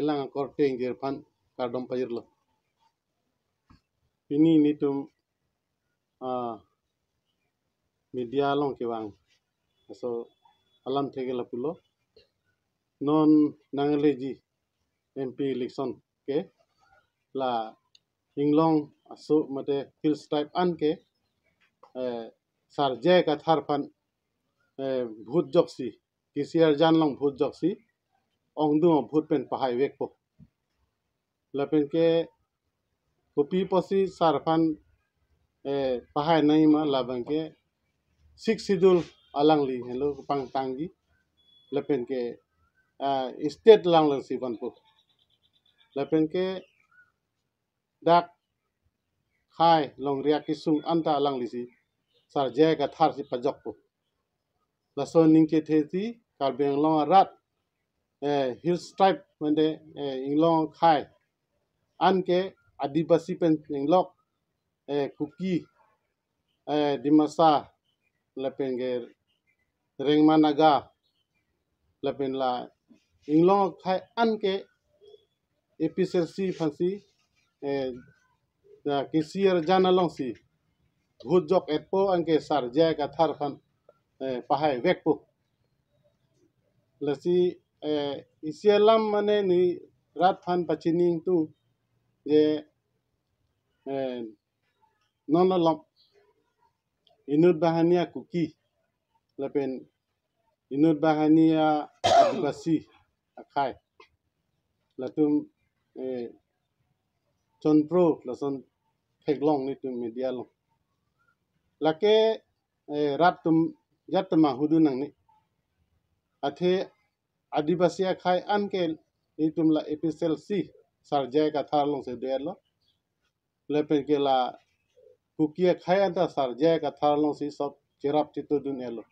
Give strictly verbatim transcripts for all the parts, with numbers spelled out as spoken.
Kelang akorte ingjir aphan kardom pajirlo. Pini nelitum ah, media along kevang aso alamthe ke lapulo. Non nangle-ji M P election ke la Inglong aso mate Hills Tribe an ke, eh, Sar J I Kathar aphan, eh, vote joksi, K C R Jan along vote joksi, ongdung vote pen pahaivekpo. Lapen ke kopi pusi sar aphan, eh, pahai nangji ma, labang ke Sixth Schedule alangli helo pangtangji. Lapen ke, ah, state alangli si vanpo. Lapen ke dak khei longri akesung anta alangli si Sar J I Kathar si pajokpo. Laso aning kethe si Karbi Anglong arat, eh, Hills Tribe mate, eh, Inglong khei an ke Adivasi pen inglok, eh, Kuki, eh, Dimasa, lapen ke Rengma Naga, lapen la Inglong khei an ke A P H L C aphansi, eh, la K C R Jan alongsi vote jok-etpo, anke Sar J I Kathar aphan, eh, pahaivekpo. Lasi, eh, isi alam mane neli rat aphan pachini ingtung je, eh, non along inut banghini a-Kuki lapen inut banghini a-Adivasi akhei, latum, eh, chonpro lason theklong nelitum media along. Lake, eh, rat atum jat atum ahudun nangne. Athe Adivasi akhei an ke nelitum la A P H L C Sar J I Kathar alongsi dolo. Lapen ke la Kuki akhei anta Sar J I Kathar alongsi sop cherap chetudun-etlo.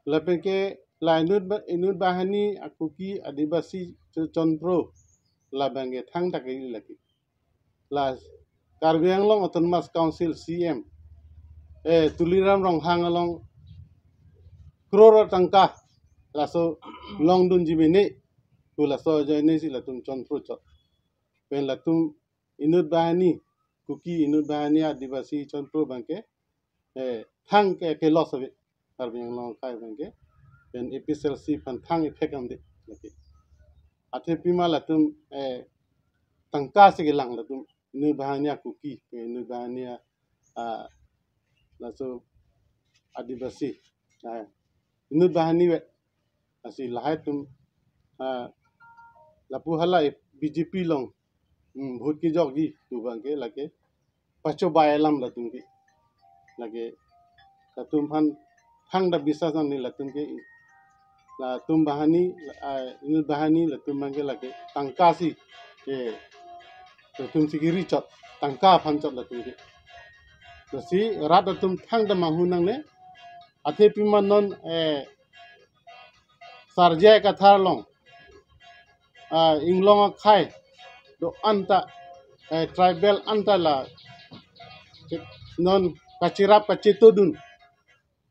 Lapen ke la inut ba-, inut banghini a-Kuki Adivasi cho-, chonpro labang ke thangta ke lake. La Karbi Anglong Autonomous Council C M, eh, Tuliram Ronghang along crore tangka laso longdunji mene pu laso ajoine si latum chonpro chot. Pen latum inut banghini, Kuki inut banghini Adivasi chonpro abang ke, eh, thang ke, ke loss ave. Karbi Anglong akhei abang ke, pen A P H L C aphan thang effect damde lake. Athe pima latum, eh, tangka si kelang latum inut banghini a-Kuki, inut banghini a, ah, laso Adivasi, ah, inut banghini vet. Lasi lahai atum, ah, lapu hala B J P along, hmm, vote kejokji pu abang ke lake pachobai alam latum ke. Lake latum aphan thangta bisas nangne latum ke, latum banghini, ah, inut banghini latum abang ke lake tangka si, eh, latum si kiri chot, tangka aphan chot latum ke. Lasi rat atum thangta mahu nangne, athe pima non, eh, Sar J I Kathar along, ah, Inglong akhei do-anta, eh, tribal anta la non kacherap kachetudun.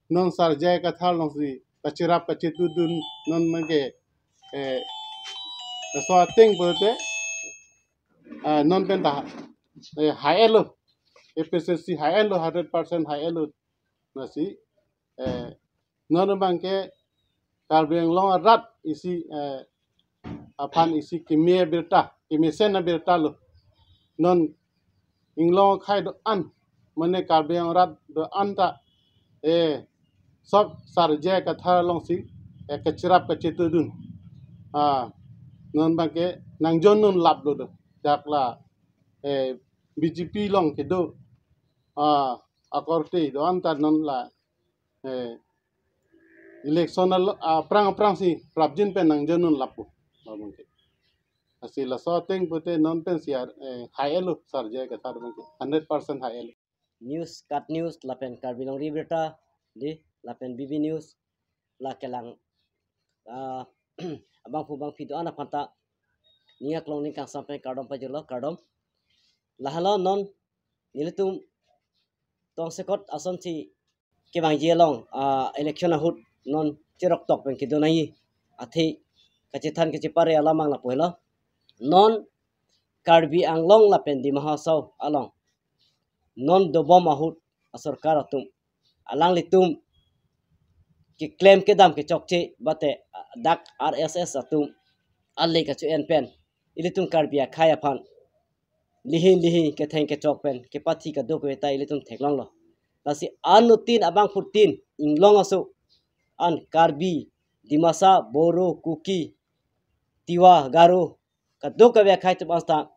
Non Sar J I Kathar alongsi kacherap kachetudun non abang ke, eh, laso ateng pulote, ah, non penta, eh, hai-etlo. A P H L C hai-etlo, hundred percent hai-etlo. Lasi, eh, non abang ke Karbi Anglong arat isi, eh, aphan isi keme abirta, kemesen abirta lo. Non Inglong akhei do-an, mane Karbi Anglong arat do-anta, eh, sop Sar J I Kathar alongsi, eh, kacherap kachetudun. Ah, non abang ke nangjon-un laplo do. Jak la, eh, B J P along kedo, ah, akorte do-anta non la, eh, election alo, ah, aphrang aphrangsi prapjin pen nangjon-un lappo, labang ke. Lasi laso ateng pulote non pensi ar, eh, hai-etlo Sar J I Kathar abang ke, hundred percent hai-etlo. News, KAT News, lapen Karbi Longri Abirta, di, lapen B B News, la kelang, ah, abangphu bangphi do-an aphanta ning aklong ning kangsam pen kardom pajirlo, kardom. Lahelo non nelitum tongsekot asonsi kevangji along, ah, election ahut non cheroktok pen kedo nangji. Athe kachethan kachepare alam abang lapu helo. Non Karbi Anglong lapen Dima Hasao along non dobom ahut asorkar atum alanglitum keklem kedam kechokche bate dak R S S atum ale kacho-en pen ilitum Karbi akhei aphan lihin lihin ketheng kechok pen kepathi kadokave ta ilitum theklonglo. Lasi anuttin abangphutin inglong aso an Karbi, Dimasa, Boro, Kuki, Tiwa, Garo, kadokave akhei atum asta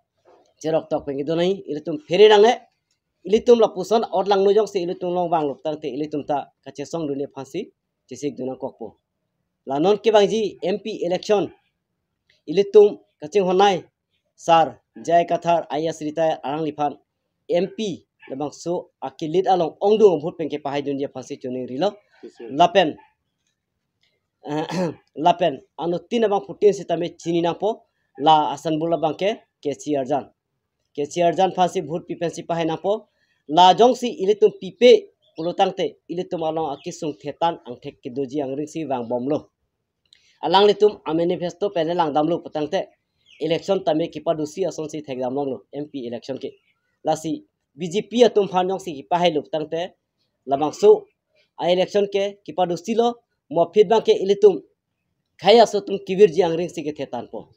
cherok tok pen kedo nangji, ilitum phere nangne. Ilitum lapuson ot langno jongsi ilitum along vanglo tangte ilitum ta kachesongdunji aphansi chesikdun nangkokpo. La non kevangji M P election ilitum kachinghonnei Sir J I Kathar I A S retire alangliphan M P labangso akilit along ongdung vote pen kepahaidunji aphansi choningrilo. Lapen lapen anuttin abangphutin sitame chini nangpo, la asanbul abangke K C Arjan. K C Arjan aphansi vote pi pensi pahai nangpo. La jongsi ilitum pipe pulo tangte ilitum along akesung thetan angthek kedoji angringsi vangbomlo. Alanglitum amanifesto pen langdamlo pu tangte election tame kepadosi asonsi thekdam longlo M P election ke. Lasi B J P atum aphan jongsi kepahailo pu tangte labangso a-election ke kepadosilo, mo aphi abangke ilitum khei aso atum kevirji angringsi kethetanpo.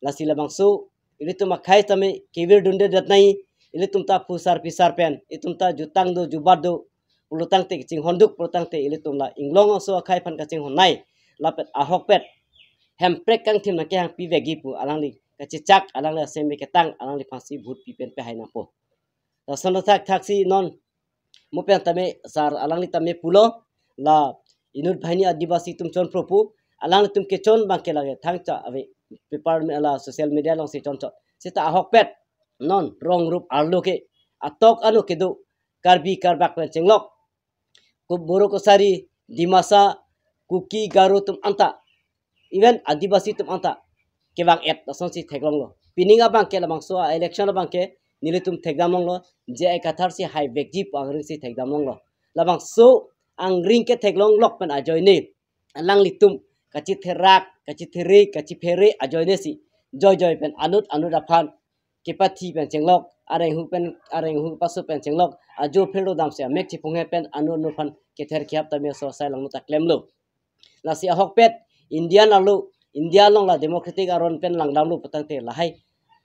Lasi labangso ilitum akhei tame kevirdundedet nangji, ilitum ta phusar phisar pen, itum ta jutang do jubat do pulo tangte kachinghonduk pulo tangte ilitum la inglong aso akhei aphan kachinghonnei, lapen ahokpet Hemprek kangthim nangkehang pivekji pu alangli kachechak, alangli aseme ketang, alangliphansi vote pi pen pahai nangpo. Lason thakthak si non mo pen tame Sir alangli tame pulo, la inut banghini Adivasi atum chonpro pu, alanglitum kechon abangke lake thangcha ave, paper me la social media alongsi chonchot. Seta ahokpet non rong rup arlo ke atok ano kedo Karbi Karbak pen chenglok, Ku- Boro Kachari, Dimasa, Kuki, Garo atum anta, even Adivasi atum anta kevang-et asonsi theklonglo. Pining abangke labangso a-election abangke nelitum thekdam longlo, J I Kathar si haivekji pu angringsi thekdam longlo. Labangso angring ketheklonglok pen ajoine alanglitum kachitherak, kachithere, kachiphere ajoine si joijoi pen anut anut aphan kepathi pen chenglok, arenghu pen, arenghu paso pen chenglok, ajo phelo damsi amek chiphunghe pen anut anut aphan kether kihap tame aso asai langno ta klemlo. Lasi ahokpet India nalo, India along la democratic aron pen langdamlo pu tangte lahai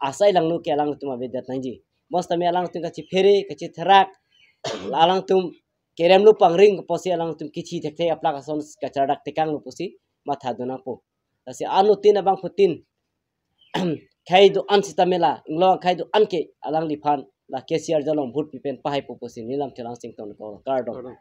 asai langno ke alangtum avedet nangji. Bonsitame alangtum kachiphere, kachitherak, alangtum keremlo pangring pusi alangtum kithi thekthe aplak ason kachardak tekanglo pusi mathadun nangpo. Lasi anuttin abangphutin khei do-an sitame la inglong khei do-an ke alangliphan la K C Arjan along vote pi pen pahaipo pusi neli lam thelang sington ko kardom. Kardom.